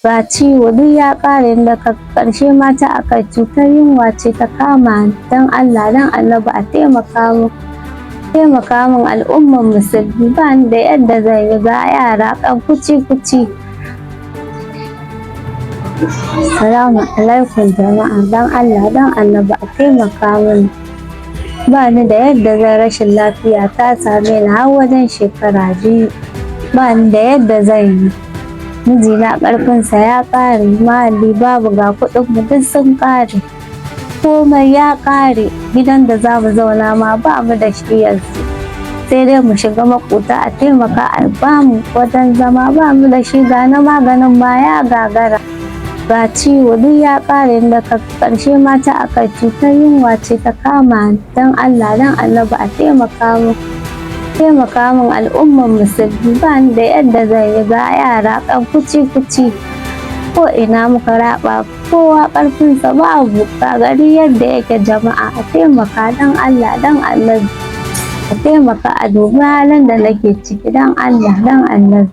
Ga ciwo duk ya ƙare, daga ƙarshe mata aka cutar yunwa ce ta kama ni. Don Allah don Annabi a taimaka min, taimaka min al'ummar musulmi. Ba ni da yadda zan yi, ga yara kan kuci kuci. Salamu alaikum jama'a, don Allah don Annabi a taimaka mini. Ba ni da yadda zan, rashin lafiya ta same ni har wajen shekara 2. Ba ni da yadda zan yi. Mijina ƙarfinsa ya ƙare, mahalli babu, ga kuɗin mu duk sun ƙare, komai ya ƙare. Gidan da za mu zauna ma ba mu da shi yanzu, sai dai mu shiga maƙota a taimaka a ba mu wajen zama. Ba mu da shi, ga na maganin ma ya gagara, ga ciwo duk ya ƙare. Daga ƙarshe mata aka cutar yunwa ce ta kama ni. Don Allah don Annabi a taimaka min, taimaka min al'ummar musulmi. Ba ni da yadda zan yi, ga yara kan kuci kuci. Ko ina muka raba, kowa ƙarfinsa babu, ga gari yadda yake. Jama'a a taimaka, don Allah don Annabi a taimaka, a dubi halin da nake ciki, don Allah don Annabi.